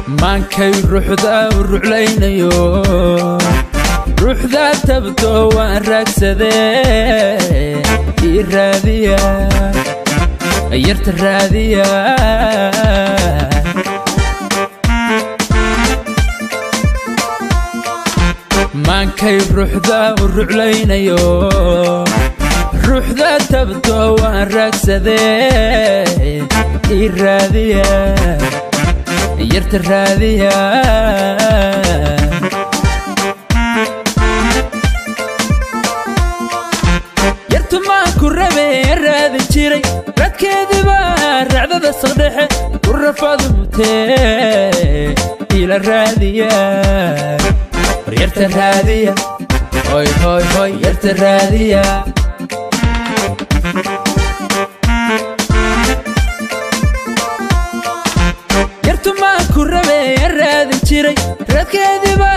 Maankay ruuxda u ruclaynayo, ruuxda tabto waan raagsadee, ii raadiya yarta raadiya. Maankay ruuxda u ruclaynayo, ruuxda tabto waan raagsadee, ii raadiya yarta raadiya. Yartu maan ku rabee raadin jiray, radkeediiba racdada saqdhexe u rafaadu mutee, ila raadiya yarta raadiya. Hoy hoy hoy, yarta raadiya. Yartu maan ku rabee raadin jiray, radkeediiba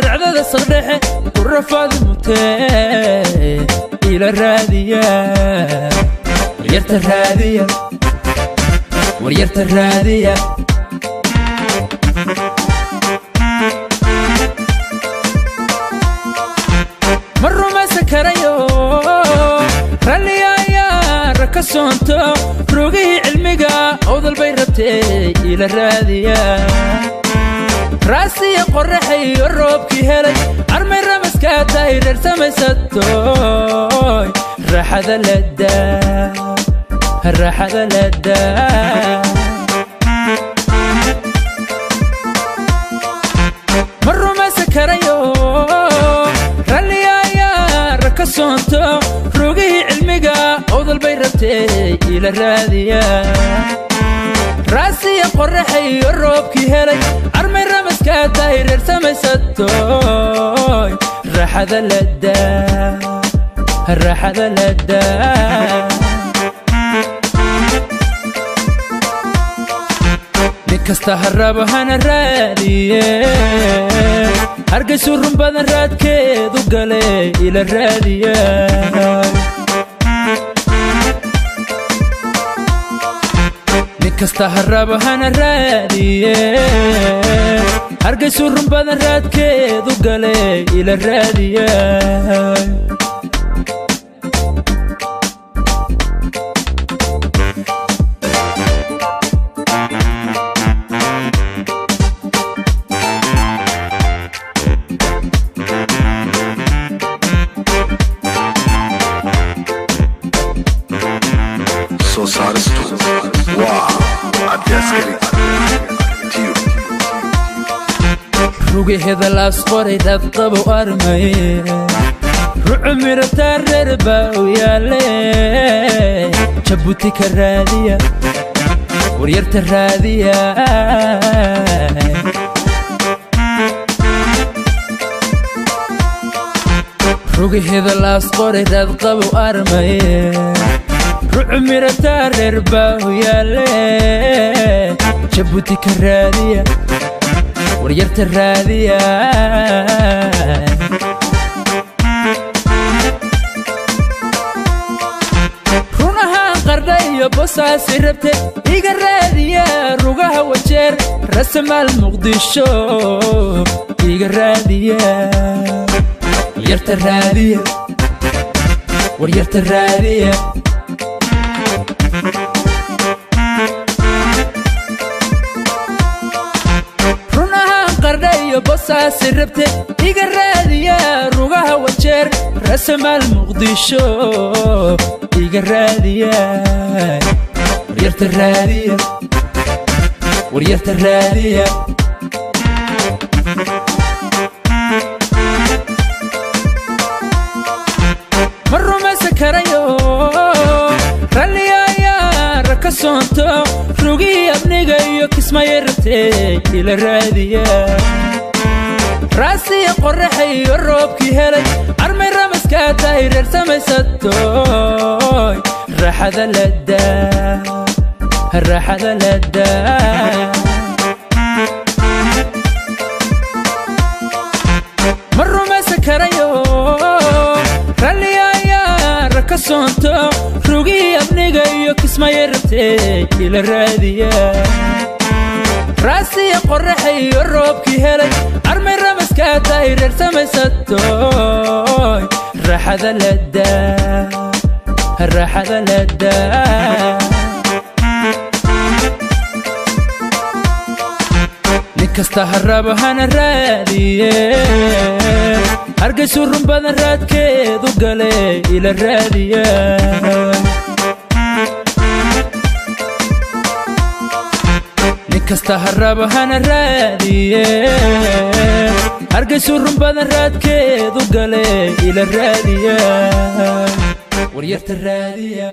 racdada saqdhexe u rafaadu mutee, ila raadiya yarta raadiya, war yarta raadiya. Ma rumaysan karayo ralliga ayaa raka soonto, rogihii cilmiga owdal bay rabtee, ila raadiya. Raasiya qorraxayo roobkii helay, armay ramaskaa tahay reer samaysatoy, raaxada ladaa, raaxada ladaa. Ma rumaysan karayo ralliga ayaa raka soonto, rogihii cilmiga owdal bay rabtee, ila raadiya. Raasiya qorraxayo roobkii helay, armay ramaskaa tahay reer samaysatoy, raaxada ladaa, raaxada ladaa. Nin kasta ha rabo hana raadiye, hargaysu run badan raadkeedu gale, ila raadiya. Nin kasta ha rabo hana raadiye, hargaysu run badan raadkeedu gale, ila raadiya. Soo saaristu waa Cabdi Askari Tiyo. Rugaheeda laas qoray dadqabow armay, rucu mirataa reer baa u yaale, Jabuuti ka raadiya waryarta raadiya. Rugaheeda laas qoray dadqabow armay, rucu mirataa reer baa u yaale, Jabuuti ka raadiya waryarta raadiya. Run ahaan qardha iyo bosaasi rabte, iga raadiya rugaha wajeer, rasamaal Muqdisho iga raadiya yarta raadiya, waryarta raadiya. Run ahaan qardha iyo bosaasi rabte, iga raadiya rugaha wajeer, rasamaal Muqdisho iga raadiya waryarta raadiya, waryarta raadiya. Ma rumaysan karayo ralliga ayaa raka soonto, rugihii abniga iyo kismaya rabtee, ila raadiya. Raasiya qorraxayo roobkii helay, armay ramaskaa tahay reer samaysatoy, raaxada ladaa, raaxada ladaa. Ma rumaysan karayo ralliga ayaa raka soonto, rugihii abniga iyo kismaya rabtee, ila raadiya. Raasiya qorraxay iyo roobkii helay, armay ramaskaa tahay reer samaysatoy. Raaxada ladaa, raaxada ladaa. Nin kasta ha rabo hana raadiye, Hargaysu run badan raadkeedu gale ila raadiya. Nin kasta ha rabo hana raadiye, Hargaysu run badan raadkeedu gale ila raadiya. Waryarta raadiya.